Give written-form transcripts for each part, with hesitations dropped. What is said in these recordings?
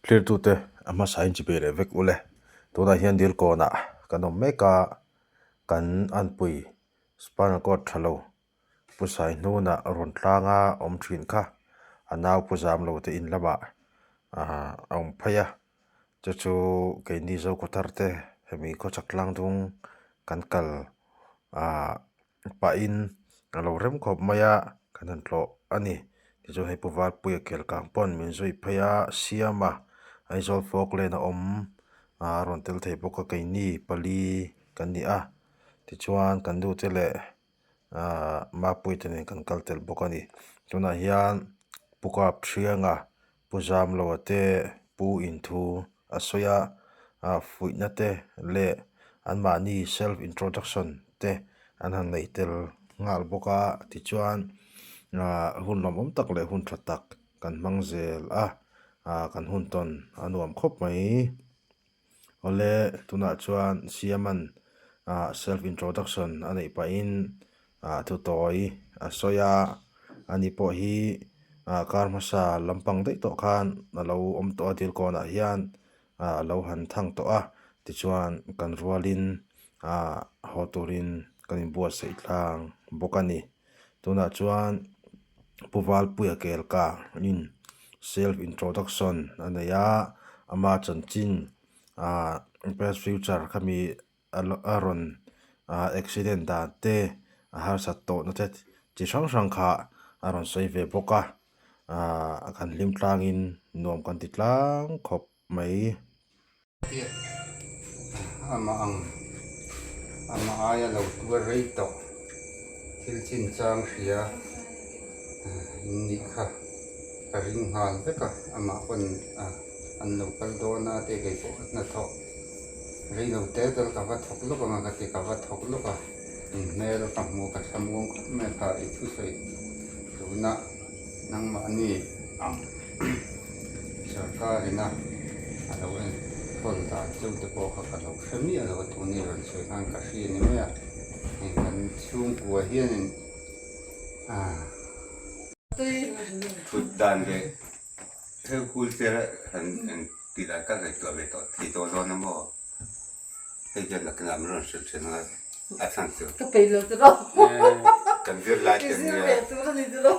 Thlirtute a hmasa in chipei leh vek ule. Tunah hian dil kawnah kan awm mek a, kan anpui spinal cord tha lo Pu Saihnuna rawn tlanga awm thin kha a nau Pu Zamlo te in lamah a awm phei a, chu chu keini Zokhawthar te hemi khawchhak tlang dung kan kal ah pahin a lo rem khawp mai a, kan han tlawh a ni. Tichuan hei Pu Valpuia Kelkang pawn min zui phei a, Siama Aizawl Falkland a awm a rawn tel thei bawk a, keini pali kan ni a, tichuan kan nute leh ahh Mapuite nen kan kal tel bawk a ni. Tunah hian Pu Kap Thianga Pu Zamloa te Pu Inthu a sawi a, ah fuihna te leh anmahni self introduction te an han neih tel nghal bawk a tichuan ah hun lawmawm tak leh hun tha tak kan hmang zel a, ah kan hun tawn a nuam khawp mai. Awle tunah chuan Siaman ah self introduction a neih pahin ah thutawi a sawi a, ani pawh hi ah kar hmasa lampang daih tawh khan a lo awm tawh a dil kawnah hian ah a lo han thang tawh a tichuan kan rualin ah haw turin kan inbuatsaih tlang bawk a ni. Tunah chuan Pu Valpuia Kelka in self introduction a nei a, ama chanchin ah past future khami a rawn ah accident dan te a harsat tawhna te chi hrang hrang kha a rawn sawi ve bawk a, ah kan hlim tlangin nuam kan ti tlang khawp mai. Amah ang amah aia lo tuar rei tawh thil chinchang hria in nih kha ka ring nghal vek a amah pawn an lo kal dawn a te kei pawh hnathawk rei lo te tal ka va thawk lawk ang a ka ti ka va thawk lawk a in hmel ka hmu ka thlamuang khawp mai kha i thusawi tuna nangmahni ang Sorkar ina a lo enkawl dan chu te pawh kha ka lo hre miah lo a tuni rawn sawi khan ka hria ni mai a hei kan chhungkua hianin ah. Thut dan leh thil wheelchair a han tih dan ka ngaihtuah ve tawh thei tawh dawn a maw? Hei hian nakinah min rawn hrilh thin a, a chhan chu. Ka peih lo tiraw. Kan zir lai te nia. I zir ve tur a ni tiraw.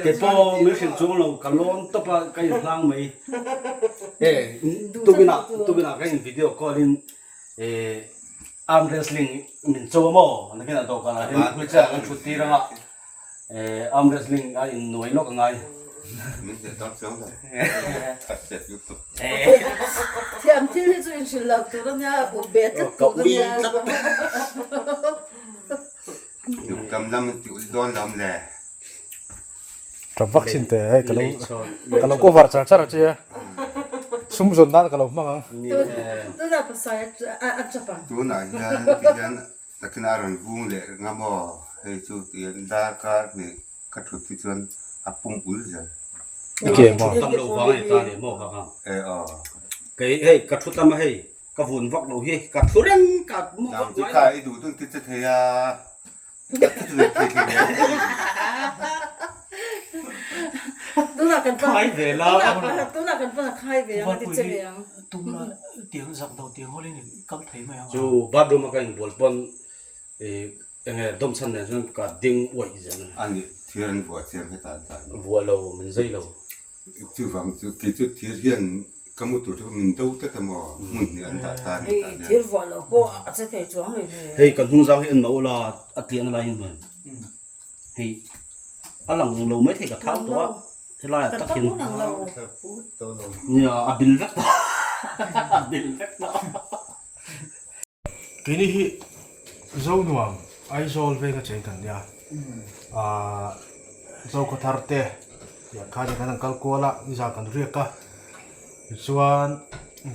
Kei pawh min hrilh chuang lo, ka lawn tawp a, ka inhlang mai. E, tukinah, tukinah ka in video call in e arm wrestling min cho a maw? Nakinah dawhkanah hian wheelchair ah kan thut tir anga. Arm wrestling a in nuai lawk a ngai. Min hrilh tak chuang lo. A set lutuk. Thiam thil hi chu in hrilh loh tur a nia, up ve tlat tur a nia. Tuk lam lam in ti ulh dawn lam le. Tap vak chin te hei ka lo ka lo cover char char a che a. Sum zawn nan ka lo hmang ang. Tunah pasai a chap ang. Tunah hian ti hian Nakinah a rawn vung leh ring a maw? Hei chu tihian darkar hnih ka thut hi chuan a pum ul zel. I ke maw? Tam lo vang a ni ta ni maw kha kha. E aw. Kei hei ka thu tam a hei ka vun vak lo hi ka thu reng ka mu vak Nang chu ngai kha lo. i duh dun ti che thei a. Ka thu ve thei thei nen. Tunah kan pa Khai ve la. Tunah kan pa khai ve ang a ti che ve ang. Tumna tiang zak do tiang hawlin i kal thei mai ang a. Chu bathroom a ka inbual pawn i enge dawm chhan nen chuan ka ding uaih zel a ni. A ni, thir an vuah chiang hetah an dah ni. Vuah lo, min zai lo. Chuvang chu kei chu thir hian ka mu tur chu min do tlat a maw, hmun hnih an dah ta a ni Hei tah hian. thir vuah lo pawh a che thei chuang hlei hle. Hei kan hnung zang hi en mah ula a tliahna lai hi hmuh em? Hei a lang lo mai thei ka thau tawh a. Helaiah tak hian nia a bil vek tawh a bil vek tawh. Keini hi Zonuam Aizawl venga cheng kan nia aah Zokhawthar te tiang khan kan han kal kual a nizan kan riak a tichuan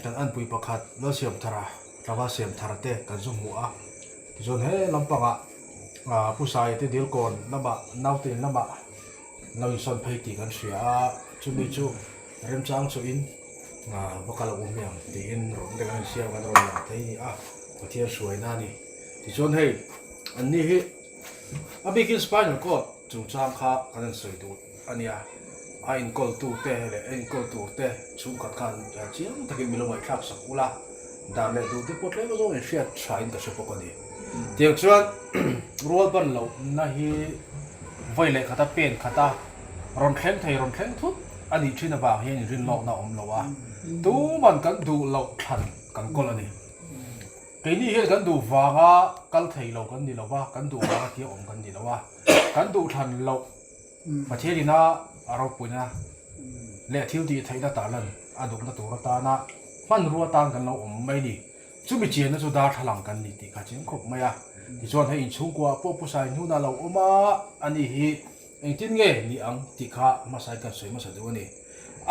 kan anpui pakhat Lalsiamthara tlangval Siamthara te kan zu hmuh a tichuan he lampangah aah Pu Saia te Dilkawn lamah naute in lamah. Lo insawn phei tih kan hria a, chumi chu remchang chuhin va kal a awm mai ang tiin rawn te kan insiam kan rawn lang thei a ni a, Pathian hruaina a ni. Tichuan hei anni hi a bikin spinal cord chungchang kha kan han sawi duh a nia. A enkawltute leh a enkawl turte chhungkhat khan chiang takin min lo ngaihthlak sak ula, dan leh duhte pawh tlem azawng in hriat tha in ka hre bawk a ni. Tiang chuan rual ban lohna hi vawi leh khata pen khata rawn thleng thei rawn thleng thut a nih thin avang hian inrinlawkna a awm lo a, tuman kan duh loh thlan kan kawl a ni. Keini hian kan duh vanga kal thei lo kan ni lo va, kan duh vanga tia awm kan ni lo a, kan duh thlan loh Pathian ina a ropuina leh thil tih theihna tarlan a duhna tur atana hmanrua atan kan lo awm mai ni. Chumi chianna chu darthlalang kan ni tih kha chiang khawp mai a. Tichuan hei inchhungkua pawh pu Sai hnuna lo awm a, ani hi engtin nge ni ang tih kha hmasain kan sawi hmasa duh a ni.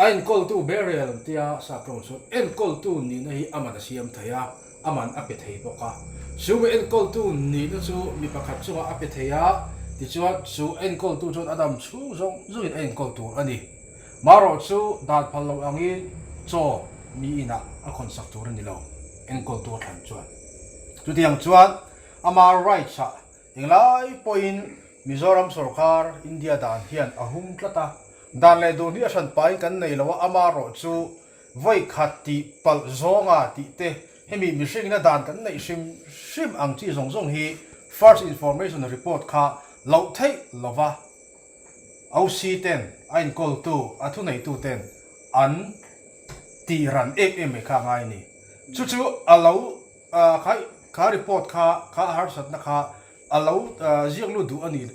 A enkawltu burial an tia sap tawng chuan enkawltu nihna hi a man a siam thei a, a man a pe thei bawk a. Chu mi enkawltu nihna chu mi pakhat chungah a pe thei a, tichuan chu enkawltu chuan a dam chhung zawng zawngin a enkawl tur a ni. Marawh chu dan phal loh angin chaw mi inah a khawnsak tur a ni lo, enkawltu a thlan chuan. Chutiang chuan ama rights ah englai pawhin Mizoram sorkar India dan hian a hum tlat a, dan leh duh hi a hran pahin kan nei lo a, amarawh chu Vawi khat tih palh zawnga tih te, hemi mihringina dan kan neih hrim hrim ang chi zawng zawng hi First Information Report kha loh theih lova OC ten a inkawltu, a thuneitu ten an tih ran em em mai kha a ngai a ni. Chu chu a lo kha kha report kha kha a harsatna kha A lo ziak lut duh a nih,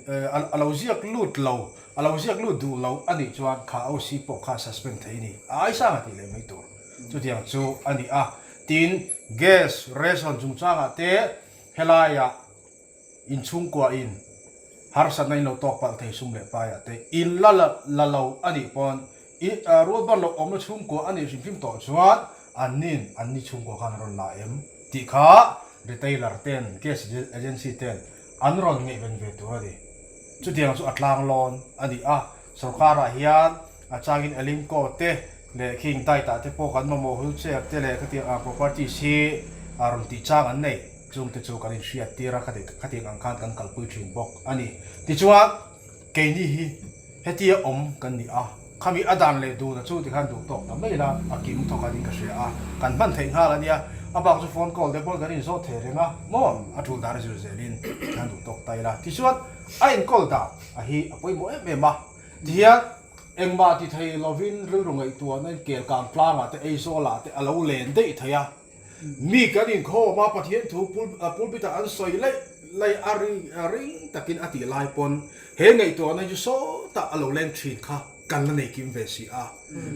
a lo ziak lut lo, a lo ziak lut duh lo a nih chuan kha OC pawh kha suspend thei a ni. A aisang a tih leh mai tur. Chutiang chu a ni a. Tin, gas ration chungchangah te helaiah inchhungkua in harsatna in lo tawk palh thei sum leh paiah te in la la lo a nih pawn i rualban lo awmna chhungkua a nih hrim hrim tawh chuan annin anni chhungkua khan an rawn la em? Tih kha retailer ten, gas agency ten an rawn ngaihven ve tur a ni. Chutiang chu a tlanglawn a ni a, sorkarah hian a changin Elimco te leh khing diet ah te pawh kan mamawh wheelchair te leh khatiang ang properties hi a rawn tih chang an nei. Chungte chu kan inhriat tir a, khatiang ang khan kan kalpui thin bawk a ni. Tichuan. Keini hi hetia awm kan ni a, khami a dan leh duna chu tikhan duh tawk ta mai la, a kim thawk anin ka hria a, kan hman theih nghal a nia, a bak chu phone call te pawn kan inzawt thei reng a, maw a tul dan a zir zelin tikhan duh tawk ta ila, tichuan a enkawl dan a hi a pawimawh em em a, tihian engmah ti thei lovin rilru ngaihtuahna in kel kang tlangah te Aizawlah te a lo len daih thei a. Mi kan inkhawm a, Pathian thu pulpit-ah an sawi laih laih a ring takin a tih lai pawn he ngaihtuahna hi chu sawtah a lo leng thin kha kan la nei kim ve si a.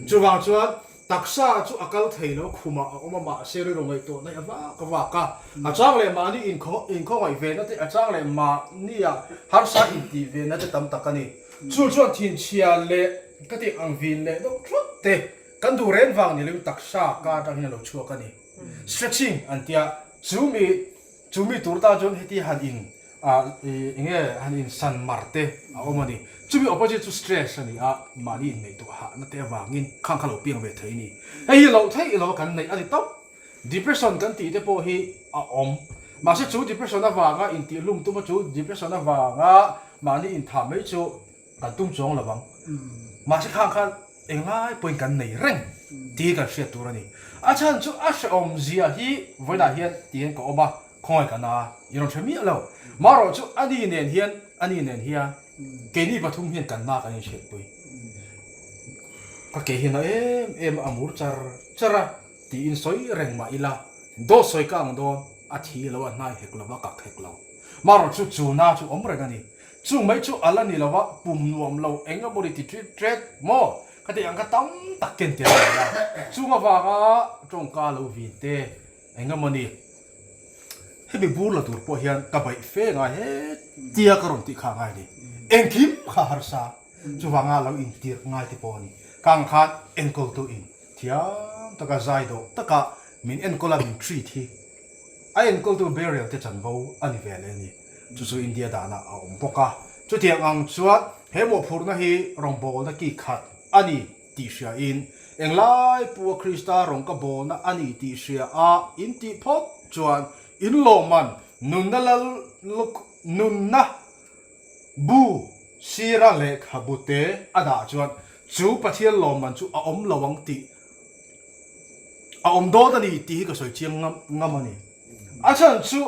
Chuvang chuan taksa chu a kal thei lo, khumah a awm a, mahse rilru ngaihtuahna hi a vak a vak a. A chang leh mahni inkhawngaih vena te, a chang leh mahnia harsa intih vena te tam tak a ni. Chu chuan thinchhia leh ka tih ang vin leh deuh thut te Kan duh reng vang ni loin taksa ka atang hian a lo chhuak a ni. Stretching an tia, chu mi chu mi tur tan chuan heti han in ah eng nge han in san mar te a awm a ni. Chumi opposite chu stress a ni a, mahni inngaihtuah hahna te avangin khang kha lo piang ve thei a ni. Hei hi loh theih lo a kan neih a ni tawp. Depression kan tih te pawh hi a awm. Mahse chu depression avanga intihhlum tuma chu depression avanga mahni inthah mai chu Kan tum chuang lo ang. Mahse khang khan englai pawhin kan nei reng tih kan hriat tur a ni. A chhan chu a hrehawm zia hi vawiinah hian tiin ka awm a, khawngaih ka na i rawn hre miah lo. Marawh chu a ni nen hian, a ni nen hian keini pathum hian kan na kan inhriatpui. Ka ke hian a em em a mur char char a tiin sawi reng mah ila dawt sawi ka ang dawn, a thi lo a hnai hek lo a kak hek lo. Marawh chu chu na chu awm reng a ni. Chu mai chu a la ni lo a, pum nuam lo eng emaw ni ti tret tret maw? Ka tih ang kha tam tak ken tel a ni a, chung avanga tawngka lo vin te eng emaw ni hemi bur la tur pawh hian ka baih fe ngai hetia ka rawn tih kha ngai a ni. Engkim kha harsa chuvanga lo intirh ngai te pawh a ni. Ka ang khan enkawltu in thiam taka zai dawh taka min enkawl a min treat hi a enkawltu burial te chanvo a ni ve leh a ni. Chu chu India danah a awm bawk a. Chutiang ang chuan he mawhphurhna hi rawngbawlna ki khat a ni tih hriain, englai pua Krista rawng ka bawlna a ni tih hria a in tih phawt chuan in lawmman nunna lal nunna bu sira lehkhabu te a dah chuan. Chu Pathian lawmman chu a awm lo ang tih a awm dawn a ni tih hi ka sawi chiang ngam ngam a ni. A chhan chu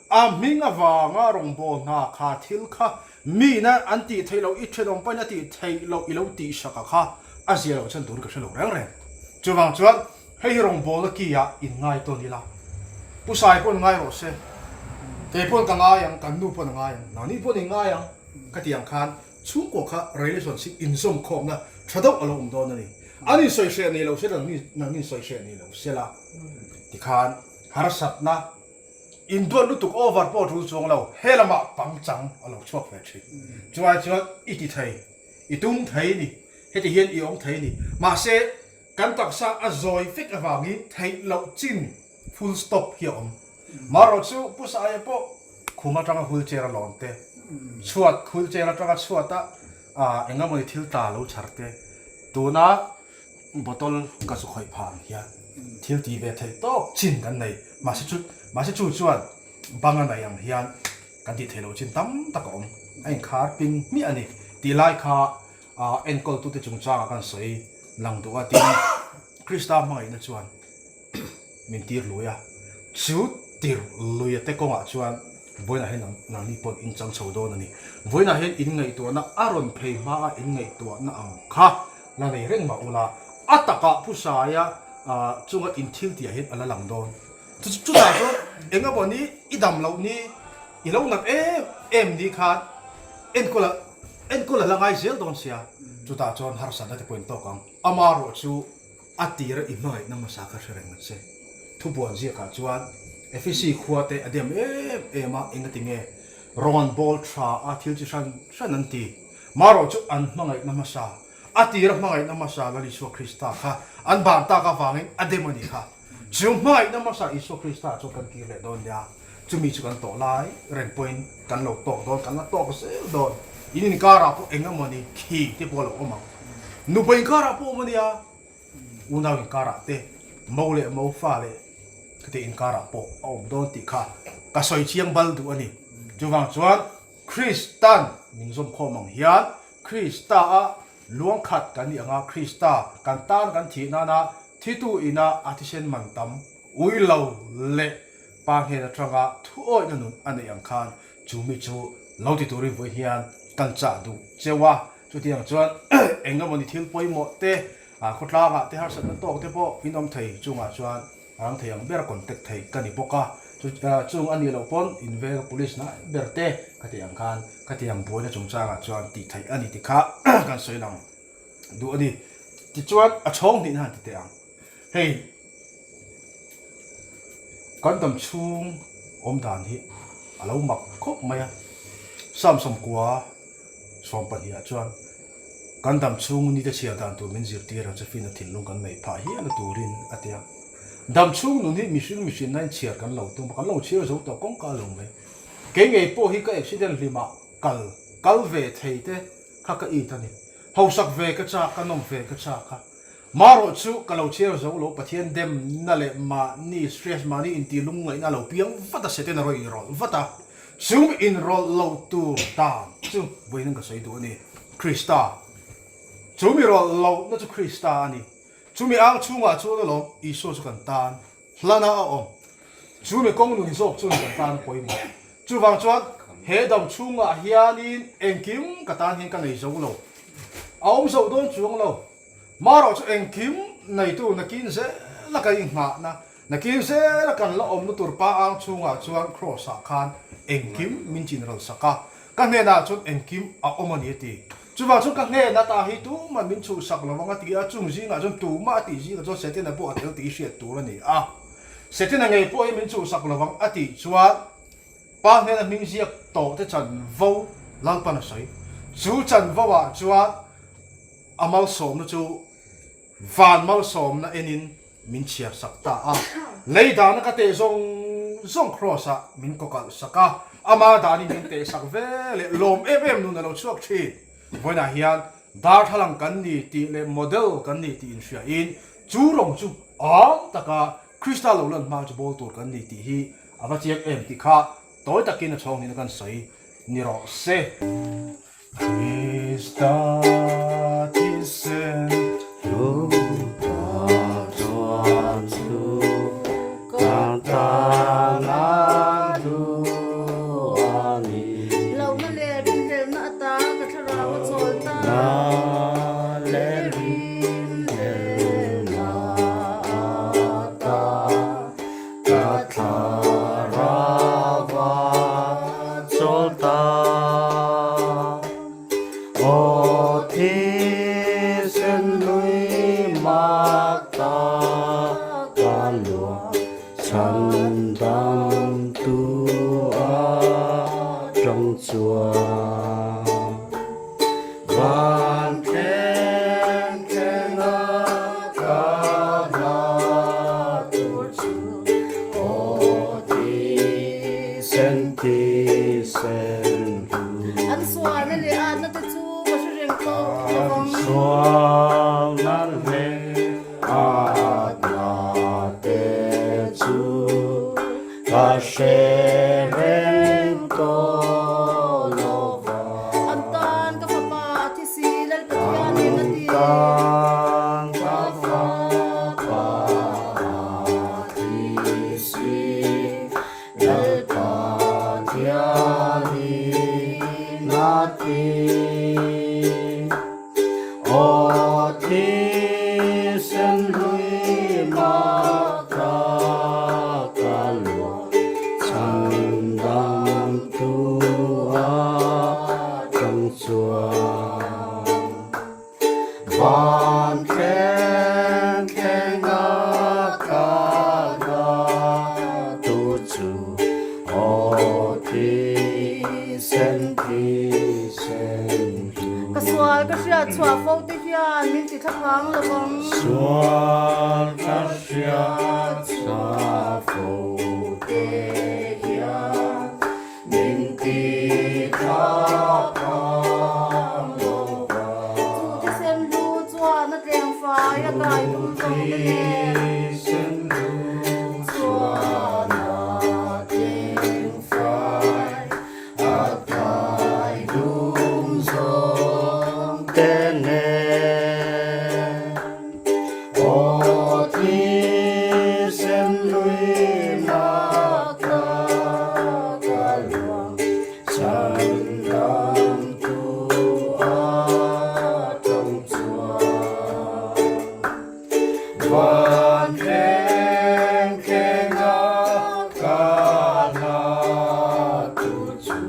a hming avanga rawngbâwl hna kha thil kha miin an tih theih loh, i thenawm pahin a tih theih loh i lo tih sak a kha a zia loh chhan tur ka hre lo reng reng. Chuvang chuan hei hi rawngbâwlna ki ah in ngai tawn ila, Pu Sai pawn ngai rawh se, kei pawn ka ngai ang, kan nu pawn a ngai ang, nangni pawn in ngai ang ka ti ang khan Chhungkua kha relationship inzawmkhawmna tha deuh a lo awm dawn a ni. An insawi hreh nei lo se la, nang insawi hreh nei lo se la tikhan harsatna induat lutuk over pawh a tul chuang lo, he lamah pangchang a lo chhuak ve thin. Chuvai chuan i ti thei, i tum thei ni, heti hian i awm thei ni. Mahse, kan taksa a zawi vek avangin theih loh chin full stop hi a awm. Marawh chu Pu Saia pawh khum atanga wheelchair a lawn te, chhuat wheelchair atanga chhuata eng emawni thil tla lo chhar te, tuna bottle ka zu khawih phah ang hian thil tih ve theih tawk chin kan nei. Mahse chu mahse chu chuan bang a nei ang hian kan tih theih loh chin tam tak a awm. A inkhar ping hmiah a ni tih lai kha enkawltute chungchangah kan sawi lang duh a tin Krista hmangaihna chuan min tir lui a, chu tir luia te kawngah chuan vawiinah hian nangni pawh in chang chho dawn a ni. Vawiinah hian in ngaihtuahna a rawn phei hma a in ngaihtuahna ang kha la nei reng mah ula, a takah Pu Saia chunga in thil tihah hian a la lang dawn. Chutah chuan eng emaw ni i dam loh ni, i lo nat em em ni khan enkawl a enkawl a la ngai zel dawn sia, chutah chuan harsatna te pawh in tawk ang. Amaherawh chu A tira i hmangaihna hmasa kha hre reng ang che. Thubuan ziakah chuan Efesi khua te a dem em em a, engati nge rawn bawl tha a thil chi hran hran an ti. Marawh chu an hmangaihna hmasa, a tira hmangaihna hmasa Lal Isua Krista kha an ban tak avangin a dem a nih kha. Chu hmangaihna hmasa Isua Krista chuan kan kir leh dawn nia, chumi chu kan tawh lai reng pawhin kan lo tawk dawn, kan la tawk zel dawn. In inkarah pawh eng emawni khi te pawh a lo awm ang. Nupa inkarah pawh awm a nia. Unau inkarah te, mo leh mo fa leh khati inkarah pawh a awm dawn tih kha ka sawi chiang bal duh a ni. Chuvang chuan Kristan min zawmkhawm ang hian Krista a luang khat kan nih anga Krista kan tan kan thih nana thitu ina a thisen man tam ui lo leh Pa hnen atanga thuawihna nun a neih ang khan chu mi chu lo ti turin vawi hian kan chah duh cheu a. Chutiang chuan eng emawni thil pawimawh te, khawtlangah te harsatna tawk te pawh in awm thei chungah chuan a rang thei ang ber contact thei ka ni bawk a. Chung a nih loh pawn in veng police hnai ber te ka tih ang khan ka ti ang buaina chungchangah chuan tih theih a ni ti kha kan sawi lang duh a ni. Tichuan a chhawng hnihna han ti teh ang. Hei kan dam chhung awm dan hi a lo mak khawp mai a, Samsung kua 12 ah chuan kan dam chhung nite chhiar dan tur min zirtir ang che fina thinlung kan neih phah hial a turin a ti a. Dam chhung nun hi mihring mihrinna in chhiar kan lo tum a, kan lo chhiar zo tawh kawngka lo mai. Kei ngei pawh hi ka accident hlimah kal kal ve thei te kha ka it a ni. Hausak ve ka chak a, nawm ve ka chak a. Marawh chu ka lo chhiar zo lo, Pathian demna leh mahni stress, mahni intih lungngaihna a lo piang vat a, Satan a rawn inrawlh vat a. Chung inrawlh lo tur dan chu vawiin ka sawi duh a ni, Krista. Chu mi rawlh lohna chu Krista a ni. Chumi ang chhungah chuan alawm Isua chu kan tan hlana a awm. Chu mi kawng nun zawk chuan kan tan a pawimawh. Chuvang chuan he dam chhungah hianin engkim ka tan hian ka nei zo lo. A awm zo dawn chuang lo. Marawh chu engkim neitu nakin zela kan inghahna, nakin zela kan la awmna tur pa ang chhungah chuan Kraws-ah khan engkim min chinral sak a, ka hnenah chuan engkim a awm a ni a ti. Chuvang chuan ka hnena ta hi tuman min chhuhsak lo ang a ti a, chung zingah chuan tumah a tih zingah chuan Setana pawh a tel tih i hriat tur a ni a. Setana ngei pawh hi min chhuhsak lo ang a tih chuan Pa hnena hming ziak tawh te chanvo Lalpan a sawi. Chu chanvo ah chuan a malsawmna chu van malsawmna enin min chhiar sak ta a. Lei dana ka teh zawng zawng Kraws ah min kawkalh sak a, ama danin min teh sak ve leh lawm em em nun a lo chhuak thin. Vawiinah hian darthlalang kan ni tih leh model kan ni tih inhriain chu rawng chu am taka Krista lo lan hma chu bawl tur kan ni tih hi a va chiang em tih kha tawi takin a chhawng niin kan sawi ni rawh se. Krista thisen. Thisen hlu chuan chu ka tan a duh a ni. Lohna leh rinhlelhna ata ka thlarau a chawl ta. Lohna leh rinhlelhna ata ka thlarau a chawl ta. Aw thisen lui mak ta ka luah chhan dam tu a tang chuan van thleng thleng a ka hla tur chu aw thisen thisen An sualna leh atna te chu ka hre reng tawh lo ang. An sualna leh atna te chu ka hre reng tawh lo vang. An tan ka fapa a thi si Lal Pathianin a ti. An tan ka fapa a thi si Lalpa thianin a ti. Aw thisen hlui mak ta ka luah chhandam tu a tang chuan. Van thleng thleng a ka na tu chu aw thisen thisen hlu. Ka sual ka hriat chhuah fo te hian min ti thlaphang lo vang. Sual ka hriat chhuah fo te hian Min ti thlaphang lo va. Chu thisen hlu chuan a tleng fai a kai tum zawng te nen. Chu thisen hlu chuan a tleng fai a kai dum zawng te nen. Aw thisen lui mak ta ka luang chan dam tu a tang chuan van thleng thleng a ka hla tu chu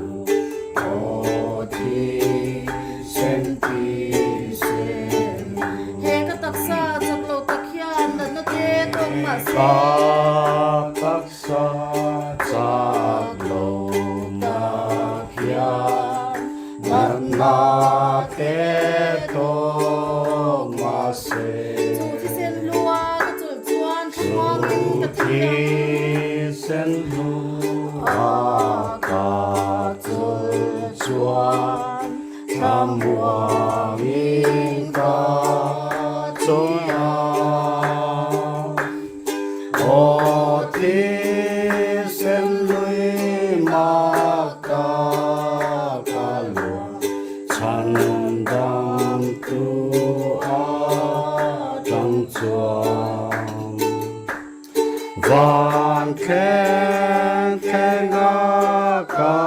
aw thisen thisen He ka taksa chak lo tak hian natna te tawk mah se. Ka taksa chak lo tak hian natna te tawk mah se. Chu thisen hlua ka chulh chuan thlamuangin ka thi ang. Chu thisen hlua ka chulh chuan Thlamuangin ka chawi a, aw thisen lui mak ta ka luah chhan dam tu a tang chuan. Van thleng thleng a ka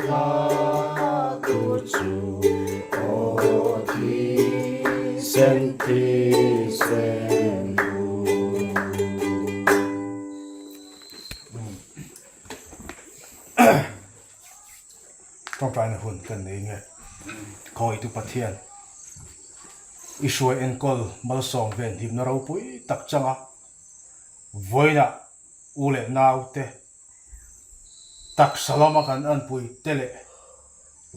hla tur chu aw thisen thisen hu. Tawngtaina hun kan nei nge? Khawitu Pathian, i hruai enkawl malsawm ven himna ropui tak changa Vawiinah u leh naute taksa lama kan anpui te leh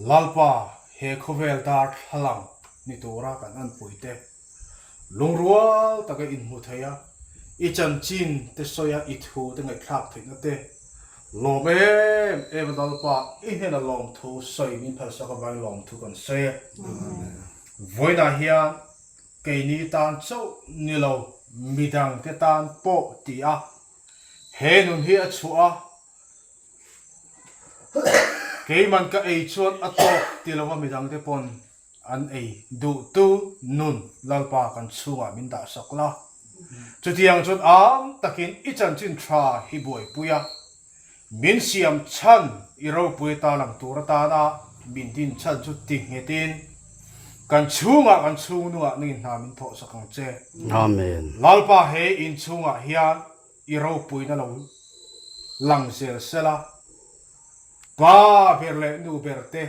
Lalpa he khawvel darthlalang ni tura kan anpui te lungrual taka inhmu thei a, i chanchin te sawi a, i thu te ngaihthlak theihna te lawm em em a Lalpa i hnena lawmthu sawi min phalsak avangin lawmthu kan sawi e. Vawiinah hian Keini tan chauh ni lo, midangte tan pawh ti a, he nun hi a chhuah a, keiman ka ei chuan a tawk ti lova midangte pawn an ei duhtu nun Lalpa kan chhungah min dahsak la. Chutiang chuan am takin i chanchin tha hi buaipui a, min siam chhan i ropui ta lang tur atana min din chhan chu ti nghetin kan chhungah kan chhungnungah nangin hna min thawhsak ang che. Amen. Lalpa he inchhungah hian i ropuina lo lang zel sela, pa ber leh nu ber te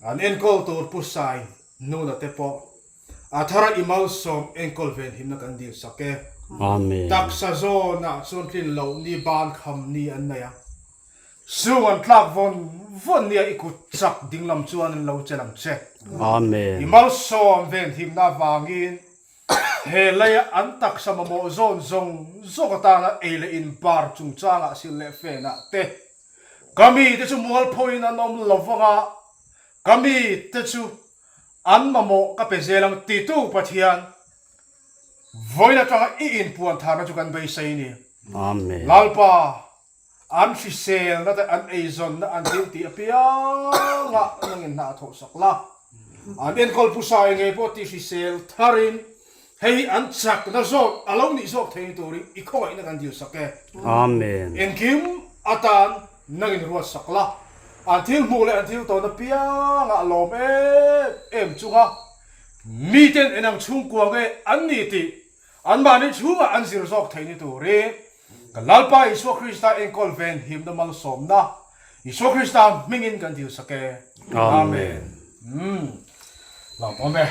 An enkawl tur Pu Sai Nuna te pawh a thara i malsawm enkawl venhimna kan dil sak e. Amen. Taksa zawnah chuan tlin loh ni ban kham ni an nei a. Sung an tlak vawn vawn nia i kut chak dinglam chuan an lo chelh ang che. Amen. I malsawm venhimna avangin he leia an taksa mamawh zawn zawng zawng atana ei leh in bar chungchangah sil leh fenah te Ka mite chu mualphoin an awm lo vang a, ka mite chu an mamawh ka pe zel ang titu Pathian, vawiin atanga i inpuan tharna chu kan beisei ni. Amen. Lalpa, an hriselna te an eizawnna an thil tih apiangah nangin hna a thawhsak la. An enkawl pusa eng nge pawh tih hrisel tharin hei hi an chakna zawk a lo nih zawk theih ni turin i khawngaihna kan dilsak e. Amen. Engkim atan nangin ruatsak la, an thil hmuh leh an thil tawn apiangah lawm em em chunga miten enang chhungkua nge an ni tih anmahni chhungah an zir zawk theih ni turin Ka Lalpa Isua Krista enkawl ven himna malsawmna Isua Krista hmingin kan dilsak e. Amen. Umm. Lawmawm e.